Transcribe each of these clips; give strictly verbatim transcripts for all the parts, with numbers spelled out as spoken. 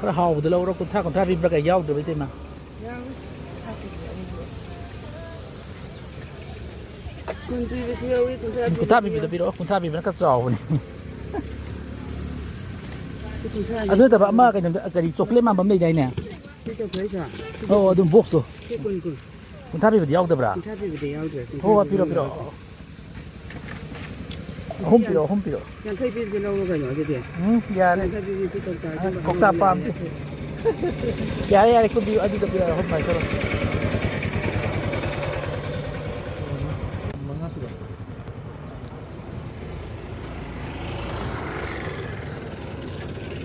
ꯈꯔ ꯍꯥꯎꯕꯗ ꯂꯧꯔꯣ꯫ ꯀꯨꯟꯊ꯭ꯔꯥ, ꯀꯨꯟꯊ꯭ꯔꯥ ꯄꯤꯕ꯭ꯔꯥ ꯀꯩ ꯌꯥꯎꯗꯕꯩ ꯇꯩꯃ? ꯀꯨꯟ ꯄꯤꯕꯁꯨ ꯌꯥꯎꯏ, ꯀꯨꯟꯊ꯭ꯔꯥ ꯎꯝ, ꯀꯨꯟꯊ꯭ꯔꯥ ꯄꯤꯕꯁꯨ ꯄꯤꯕꯗ ꯌꯥꯎꯏ꯫ ꯄꯤꯔꯛꯑꯣ, ꯀꯨꯟꯊ꯭ꯔꯥ ꯄꯤꯕꯅ ꯈꯔ ꯆꯥꯎꯕꯅꯦ꯫ ꯁꯤ ꯀꯨꯟꯊ꯭ꯔꯥꯅꯦ꯫ ꯑꯗꯨ ꯅꯠꯇꯕ ꯑꯃ ꯀꯩꯅꯣꯗ, ꯀꯔꯤ, ꯆꯣꯀ꯭ꯂꯦꯠ ꯃꯥꯟꯕ ꯑꯃ ꯂꯩꯗꯥꯏꯅꯦ? ꯁꯤ ꯆꯣꯀ꯭ꯂꯦꯠꯁꯦ? ꯑꯧ, ꯑꯗꯨꯝ ꯕꯣꯛꯁꯇꯣ꯫ ꯁꯤ ꯀꯨꯟ, ꯀꯨꯟ꯫ ꯀꯨꯟꯊ꯭ꯥ ꯄꯤꯕꯗꯤ ꯌꯥꯎꯗꯕ꯭ꯔꯥ? ꯀꯨꯟꯊ꯭ꯥ ꯄꯤꯕꯗꯤ ꯌꯥꯎꯗ꯭ꯔꯦ, ꯀꯨꯟꯊ꯭ꯔꯥ ꯍꯣ, ꯄꯤꯕꯗꯤ ꯄꯤꯔꯣ, ꯄꯤꯔꯣ꯫ ꯌꯥꯎꯗ꯭ꯔꯦ꯫ ꯑꯍꯨꯝ ꯄꯤꯔꯣ, ꯑꯍꯨꯝ ꯄꯤꯔꯣ꯫ ꯌꯥꯡꯈꯩ ꯄꯤꯕꯗꯤ ꯂꯧꯔꯣ ꯀꯩꯅꯣ ꯑꯗꯨꯗꯤ꯫ ꯎꯝ, ꯌꯥꯔꯦ꯫ ꯌꯥꯡꯈꯩ ꯄꯤꯕꯗꯤ ꯁꯤ ꯀꯧꯇꯥꯁꯤ ꯑ, ꯑꯃ ꯀꯧꯇꯥ ꯄꯥꯝꯗꯦ꯫ ꯌꯥꯔꯦ, ꯌꯥꯔꯦ, ꯀꯨꯟ ꯄꯤꯌꯨ, ꯑꯗꯨꯗ ꯄꯤꯔꯣ, ꯑꯍꯨꯝ ꯄꯥꯏꯈꯔꯣ꯫ ꯃꯉꯥ ꯄꯤꯔꯣ꯫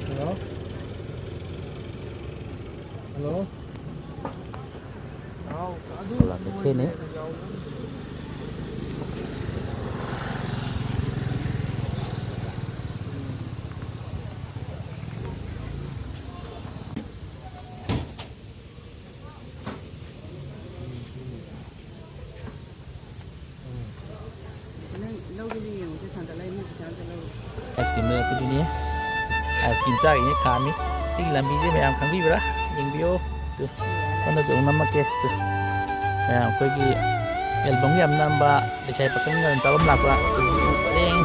ꯍꯜꯂꯣ? ꯍꯜꯂꯣ? ꯄꯣꯂꯥꯡ ꯀꯩꯊꯦꯜꯅꯤ꯫ ꯅꯪ ꯂꯧꯒꯦꯗꯤ ꯌꯦꯡꯉꯨꯁꯦ, ꯊꯥꯡꯒꯠꯂ ꯏꯃꯨꯡ ꯄꯩꯁꯥ ꯑꯝꯇ ꯂꯧꯔꯨ꯫ ꯑꯥꯏꯁ ꯀ꯭ꯔꯤꯝ ꯂꯩꯔꯛꯄꯗꯨꯅꯤ꯫ ꯑꯥꯏꯁ ꯀ꯭ꯔꯤꯝ ꯆꯥꯔꯤꯉꯩ ꯈꯥꯝꯃꯤ꯫ ꯁꯤꯒꯤ ꯂꯝꯕꯤꯁꯦ ꯃꯌꯥꯝ ꯈꯪꯕꯤꯕ꯭ꯔꯥ? ꯌꯦꯡꯕꯤꯌꯣ꯫ ꯇꯨ, ꯁꯣꯝꯗꯁꯨ ꯑꯃꯨꯛ ꯅꯝꯃꯛꯀꯦ꯫ ꯇꯨ, ꯃꯌꯥꯝ ꯑꯩꯈꯣꯏꯒꯤ ꯑꯦꯜꯕꯝꯒ ꯌꯥꯝ ꯅꯝꯕ, ꯂꯩꯁꯥꯕꯤ ꯄꯥꯈꯪꯒ ꯑꯗꯨꯝ ꯆꯥꯐꯝ ꯂꯥꯛꯄ꯫ ꯇꯨ, ꯄꯔꯦꯡ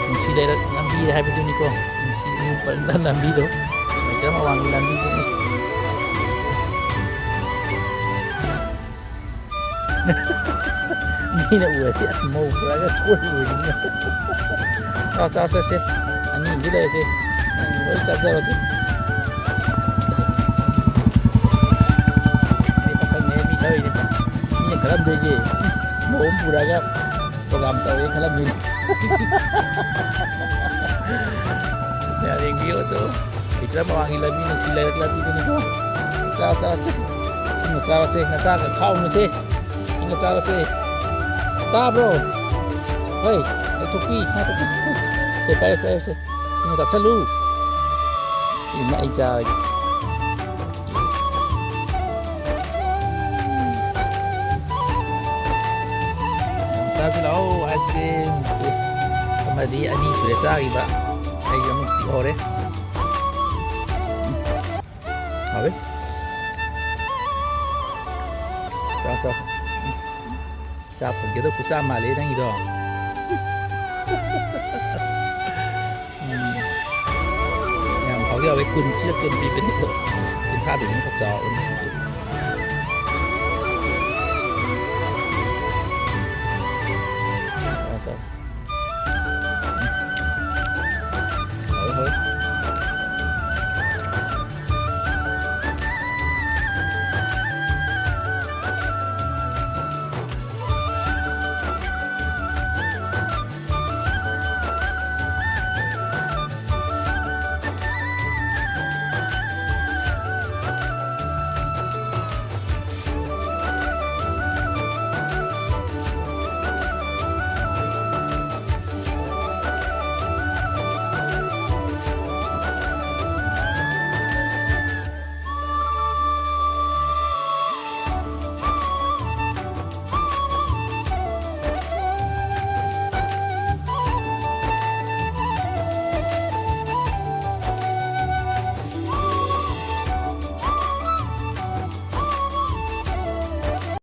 ꯅꯨꯡꯁꯤ ꯂꯩꯔꯛ ꯂꯝꯕꯤ ꯍꯥꯏꯕꯗꯨꯅꯤꯀꯣ꯫ ꯅꯨꯡꯁꯤ ꯄꯔꯦꯡ ꯂꯝꯕꯤꯗꯣ꯫ ꯃꯩꯇ꯭ꯔꯝ ꯑꯋꯥꯡꯒꯤ ꯂꯝꯕꯤꯗꯨꯅꯤ꯫ ꯃꯤꯅ ꯎꯔꯗꯤ ꯑꯁ ꯃꯧ ꯄꯨꯔꯛꯑꯒ ꯀꯣꯏꯔꯨꯕꯅꯤꯅ꯫ ꯆꯥꯎ, ꯆꯥꯎ, ꯆꯠꯁꯦ꯫ ꯑꯅꯤ ꯑꯃꯗꯤ ꯂꯩꯔꯁꯦ꯫ ꯅꯪ ꯂꯣꯏ ꯆꯥꯖꯔꯣꯁꯦ꯫ ꯑꯩ ꯄꯥꯈꯪꯅꯦ, ꯃꯤ ꯊꯧꯔꯤꯅꯦ꯫ ꯃꯤꯅ ꯈꯜꯂꯝꯗꯣꯏꯁꯦ, ꯃꯧ ꯑꯃ ꯄꯨꯔꯛꯑꯒ program ꯇꯧꯔꯦ ꯈꯜꯂꯝꯗꯣꯏꯅꯦ꯫ ꯌꯥꯔꯦ, ꯌꯦꯡꯕꯤꯌꯨ ꯑꯗꯣ꯫ ꯂꯩꯇ꯭ꯔ ꯃꯃꯥꯡꯒꯤ ꯂꯝꯕꯤ, ꯅꯨꯡꯁꯤ ꯂꯩꯔꯛ ꯂꯝꯕꯤꯗꯨꯅꯤꯀꯣ꯫ ꯆꯥ, ꯆꯥꯁꯦ꯫ ꯁꯤꯡꯅ ꯆꯥꯔꯁꯦ꯫ ꯉꯆꯥꯒ ꯈꯥꯎꯅꯁꯦ꯫ ꯁꯤꯡꯅ ꯆꯥꯔꯁꯦ꯫ ꯇꯥꯕ꯭ꯔꯣ? ꯍꯣꯏ, ꯂꯩꯊꯣꯛꯄꯤ꯫ ꯁꯦ, ꯄꯥꯏꯔꯁꯦ, ꯄꯥꯏꯔꯁꯦ꯫ ꯁꯤꯡꯅ ꯆꯥꯁꯜꯂꯨ꯫ ꯁꯤꯅ ꯑꯩ ꯆꯥꯔꯒꯦ꯫ ꯆꯥꯁꯤ ꯂꯥꯛꯑꯣ, ice cream꯫ ꯑꯃꯗꯤ ꯑꯅꯤ ꯁꯨꯔꯦ ꯆꯥꯈꯤꯕ꯫ ꯑꯩꯁꯨ ꯍꯧꯔꯦ꯫ ꯍꯥꯎꯋꯦ꯫ ꯆꯥꯎ, ꯆꯥꯎ꯫ ꯆꯥ ꯐꯪꯒꯦꯗ ꯈꯨꯆꯥ ꯃꯥꯜꯂꯦ ꯅꯪꯒꯤꯗꯣ꯫ ꯎꯝ꯫ ꯌꯥꯝ ꯍꯥꯎꯗꯤ ꯍꯥꯎꯋꯦ꯫ ꯀꯨꯟ ꯄꯤꯔ ꯀꯨꯟ ꯄꯤꯕꯅꯤꯀꯣ꯫ ꯀꯨꯟꯊ꯭ꯔꯥ ꯄꯤꯕꯅ ꯈꯔ ꯆꯥꯎꯕꯅꯤ꯫